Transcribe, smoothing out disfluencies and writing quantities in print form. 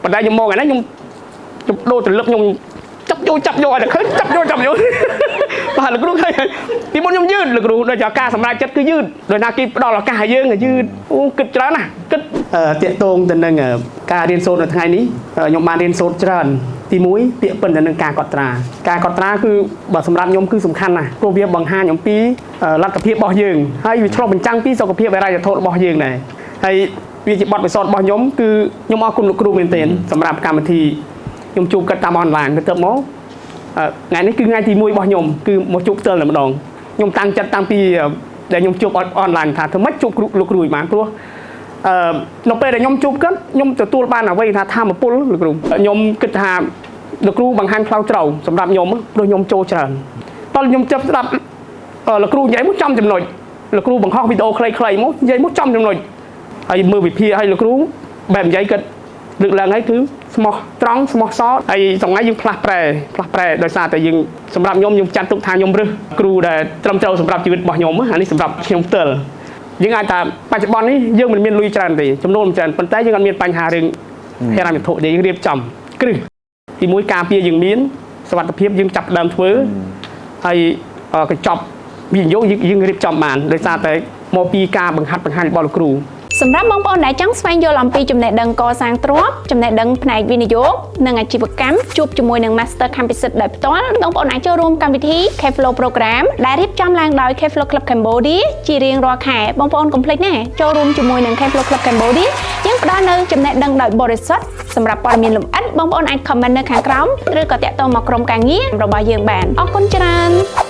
ប៉ុន្តែខ្ញុំមកថ្ងៃនេះខ្ញុំខ្ញុំដូរត្រលឹកខ្ញុំចាប់យកចាប់យកឲ្យតែឃើញចាប់យកចាប់យក បាទលោកគ្រូឃើញពីមុនខ្ញុំយឺតលោកគ្រូដូចជាការសម្រេចចិត្តគឺយឺតដោយណាគេផ្ដល់ឱកាសឲ្យយើងយឺតអូគិតច្រើនណាស់គិតតាកតងទៅនឹងការរៀនសូត្រនៅថ្ងៃនេះខ្ញុំបានរៀនសូត្រច្រើនទី1ពាក្យពិនទៅនឹងការកត់ត្រាការកត់ត្រាគឺបើសម្រាប់ខ្ញុំគឺសំខាន់ណាស់ព្រោះវាបង្ហាញអំពីលទ្ធភាពរបស់យើងហើយវាឆ្លុះបញ្ចាំងពីសុខភាពហិរញ្ញវត្ថុរបស់យើងដែរហើយវាជាបទពិសោធន៍របស់ខ្ញុំគឺខ្ញុំអរគុណលោកគ្រូមែនទែនសម្រាប់កម្មវិធីខ្ញុំជួបគាត់តាមអនឡាញទៅទៅមក ថ្ងៃនេះគឺថ្ងៃទី1របស់ខ្ញុំគឺមកជួបផ្ទាល់តែម្ដងខ្ញុំតាំងចិត្តតាំងពីដែលខ្ញុំជួបអនឡាញថាធ្វើម៉េចជួបគ្រូលោកគ្រូឲ្យបានព្រោះអឺនៅពេលដែលខ្ញុំជួបគាត់ខ្ញុំទទួលបានអ្វីថាធម៌ពលលោកគ្រូខ្ញុំគិតថាលោកគ្រូបង្ហាញផ្លូវត្រូវសម្រាប់ខ្ញុំព្រោះខ្ញុំចូលច្រើនតោះខ្ញុំចាប់ស្ដាប់លោកគ្រូនិយាយមកចំចំណុចលោកគ្រូបង្ហោះវីដេអូខ្លីៗមកនិយាយមកចំចំណុចហើយមើលវិភាគឲ្យលោកគ្រូបែបនិយាយគាត់លើកឡើងហើយគឺស្មោះត្រង់ស្មោះសហើយសងៃយើងផ្លាស់ប្រែផ្លាស់ប្រែដោយសារតែយើងសម្រាប់ខ្ញុំខ្ញុំចាត់ទុកថាខ្ញុំរើសគ្រូដែលត្រឹមត្រូវសម្រាប់ជីវិតរបស់ខ្ញុំអានេះសម្រាប់ខ្ញុំផ្ទាល់យើងអាចថាបច្ចុប្បន្ននេះយើងមិនមានលុយច្រើនទេចំនួនមិនច្រើនប៉ុន្តែយើងអត់មានបញ្ហារឿងហិរញ្ញវត្ថុទេយើងរៀបចំគ្រឹះទីមួយការពារយើងមានសុវត្ថិភាពយើងចាប់ផ្ដើមធ្វើហើយកញ្ចប់វិនិយោគយើងរៀបចំបានដោយសារតែមកពីការបង្ហាត់បង្ហាញរបស់លោកគ្រូ សម្រាប់បងប្អូនដែលចង់ស្វែងយល់អំពីចំណេះដឹងកសាងទ្រព្យចំណេះដឹងផ្នែកវិនិយោគនិងអាជីវកម្មជួបជាមួយនឹង Master ខំពិសិដ្ឋដោយផ្ទាល់បងប្អូនអាចចូលរួមកម្មវិធី Cashflow Program ដែលរៀបចំឡើងដោយ Cashflow Club Cambodia ជារៀងរាល់ខែបងប្អូនកុំភ្លេចណាចូលរួមជាមួយនឹង Cashflow Club Cambodia យើងផ្ដល់នូវចំណេះដឹងដោយបរិសុទ្ធសម្រាប់ព័ត៌មានលម្អិតបងប្អូនអាច comment នៅខាងក្រោមឬក៏តាក់ទងមកក្រុមការងាររបស់យើងបានអរគុណច្រើន។